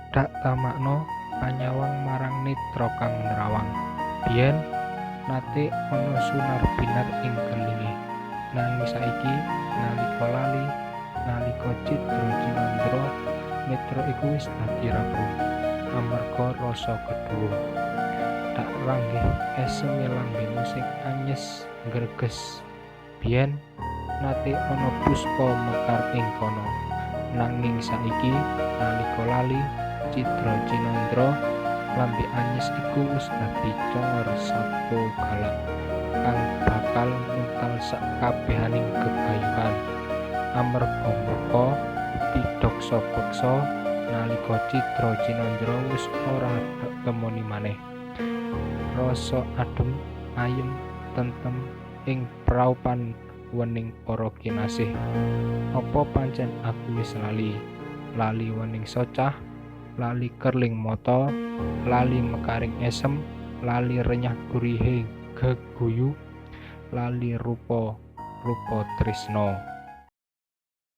Dak tamakna panyawang marang netra kang nerawang. Biyen nate ana sunar binar ing kelinge. Nanging saiki nalika lali, nalika cidra cinandra, netra iku wis dadi rapuh amarga rasa keduwa. Dak ranggeh eseme lambemu sing anyes nggreges. Biyen nate ana puspa mekar ing kono. Nanging saiki nalika lali, cidra cinandra, lambe anyes iku wis dadi congor sato galak kang bakal nguntal sakabehaning gegayuhan. Amarga murka, pidoksa-peksa nalika cidra cinandra wis ora temoni maneh. Rasa adem, ayem, tentrem ing praupan wening para kinasih. Apa pancen aku wis lali? Lali wening socah, lali kerling mata, lali mekaring esem, lali renyah gurihe geguyu, lali rupa rupa tresna.